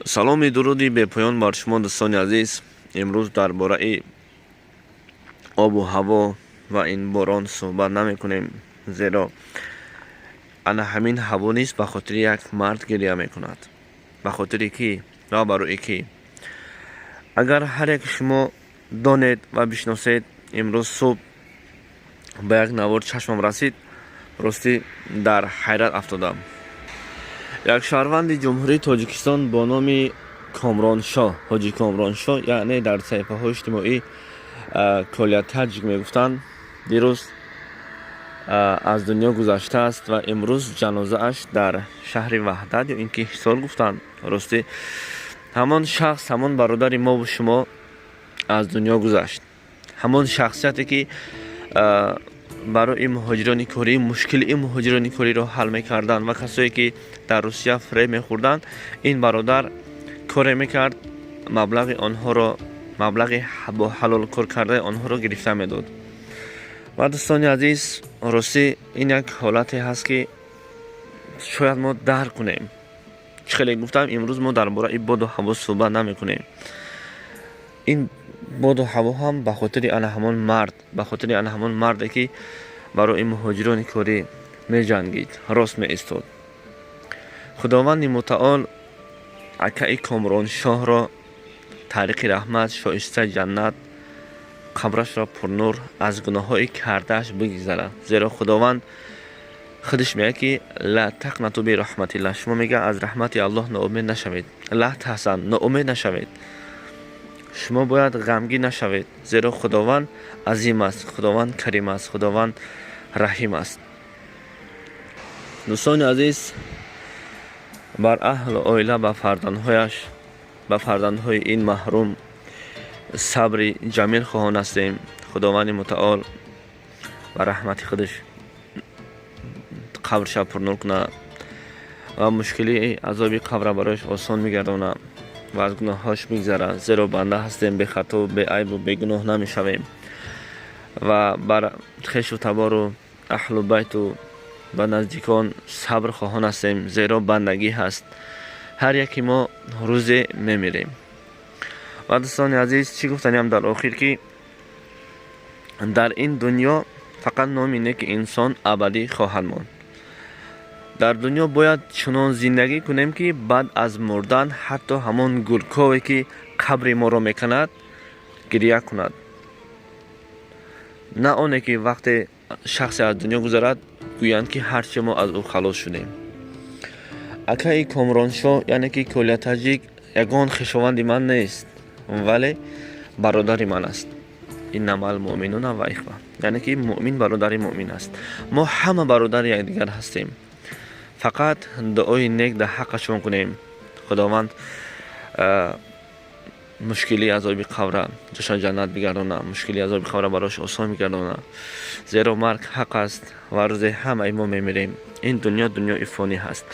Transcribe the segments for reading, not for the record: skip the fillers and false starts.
Саломи дуруди бепоён бар шумо, дӯстони азиз. Имрӯз дар бораи обу ҳаво ва ин борон суҳбат намекунем, зеро ана ҳамин ҳаво низ ба хотири як мард гиря мекунад. Ба хотири кӣ ва барои кӣ? Агар ҳар яке шумо донед ва бишносед, имрӯз субҳ ба як навор чашмам расид, ростӣ дар ҳайрат афтодам. Як шаҳрванди Ҷумҳурии Тоҷикистон бо номи Комроншоҳ, ҳоҷи Комроншоҳ, яъне дар саҳифаҳои иҷтимоӣ Коля Таҷик мегуфтанд, дирӯз аз дунё гузаштааст ва имрӯз ҷанозааш дар шаҳри Ваҳдат ё ин ки Ҳисор гуфтанд. Ростӣ, ҳамон шахс, ҳамон бародари мову шумо аз дунё гузашт, ҳамон шахсияте ки барои муҳоҷирони корӣ мушкили муҳоҷирони кориро ҳал мекарданд ва касое ки дар Русия фиреб мехӯрданд, ин бародар коре мекард, маблағи онҳоро, маблағи бо ҳалол кор кардаи онҳоро гирифта медод. Ва, дӯстони азиз, ростӣ, ин як ҳолате ҳаст, ки шояд мо дарк кунем. Чӣ хеле гуфтам, имрӯз мо дар бораи боду ҳаво суҳбат намекунем. Ин боду ҳаво ҳам ба хотири ана ҳамон мард, ба хотири ана ҳамон марде, ки барои муҳоҷирони корӣ меҷангид, рост меистод. Худованди Мутаол акаи Комроншоҳро тариқи раҳмат, шоистаи ҷаннат, қабрашро пурнур, аз гуноҳҳои кардааш бигзарад, зеро Худованд худаш мегӯяд, ки لا تقنطوا من رحمة الله. Шумо, мега, аз раҳмати Аллоҳ ноумед нашавед. لا تحزن, ноумед нашавед. Шумо бояд ғамгин нашавед, зеро Худованд азим аст, Худованд карим аст, Худованд раҳим аст. Дӯстони азиз, бар аҳлу оила, ба фарзандҳояш, ба фарзандҳои ин марҳум сабри ҷамил хоҳон ҳастем. Худованди Мутаол ба раҳмати худаш қабрша пурнур кунад ва мушкилии азоби қабра барояш осон мегардонад ва аз гуноҳҳош бигзарад, зеро банда ҳастем, бехато, беайбу бегуноҳ намешавем. Ва бар хешу табору аҳлу байту ба наздикон сабр хоҳон ҳастем, зеро бандагӣ ҳаст, ҳар яке мо рӯзе мемирем. Ва, дӯстони азиз, чӣ гуфтаниам дар охир, ки дар ин дунё фақат номи неки инсон абадӣ хоҳад монд. Дар дунё бояд чунон зиндагӣ кунем, ки баъд аз мурдан ҳатто ҳамон гургҳое, ки қабри моро меканад, гиря кунад, на оне ки вақте шахсе аз дунё гузарад, гӯянд, ки ҳарчи мо аз ӯ халос шудем. Акаи Комроншоҳ, яъне ки Коля Таҷик, ягон хешованди ман нест, вале бародари ман аст. إنما المؤمنون إخوة, яъне ки муъмин бародари муъмин аст. Мо ҳама бародари якдигар ҳастем. Фақат дуои нек дар ҳаққашон кунем. Худованд мушкилии азоби қабра ҷоша ҷаннат бигардона, мушкилии азоби қабра барош осон бигардона, зеро марг ҳақ аст ва рӯзе ҳамаи мо мемирем. Ин дунё дунёи фонӣ ҳаст.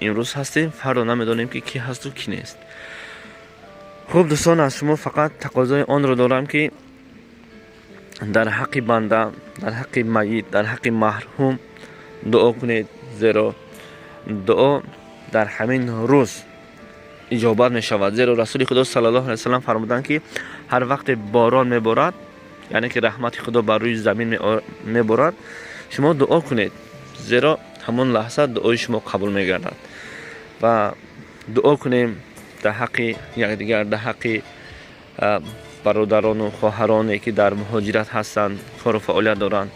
Имрӯз ҳастем, фардо намедонем, ки кӣ ҳасту кӣ нест. Хуб, дӯстон, аз шумо фақат тақозои онро дорам, ки дар ҳаққи банда, дар ҳаққи майит, дар ҳаққи марҳум дуо кунед, зеро дуо дар ҳамин рӯз иҷобат мешавад. Зеро Расули Худо صلى الله عليه وسلم фармуданд, ки ҳар вақте борон меборад, яъне ки раҳмати Худо бар рӯи замин меборад, шумо дуо кунед, зеро ҳамон лаҳза дуои шумо қабул мегардад. Ва дуо кунем дар ҳаққи якдигар, дар ҳаққи бародарону хоҳароне, ки дар муҳоҷират ҳастанд, кору фаъолият доранд.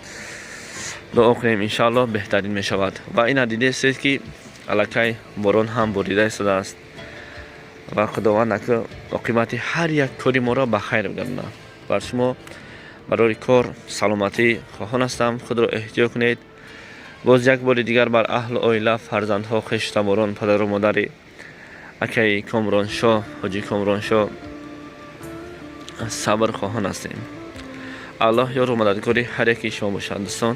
Дуо кунем, иншааллоҳ, беҳтарин мешавад. Ва ина дидестед, ки аллакай борон ҳам борида истодааст ва Худованд ака оқибати ҳар як кори моро ба хайр бигардонад. Бар шумо барори кор, саломатӣ хоҳон ҳастам. Худро эҳтиёт кунед. Боз як бори дигар бар аҳлу оила, фарзандҳо, хешу таборон, падару модари акаи Комроншоҳ, ҳоҷи Комроншоҳ сабр хоҳон ҳастем. Аллоҳ ёру мададгори ҳар яки шумо бошад, дӯстон.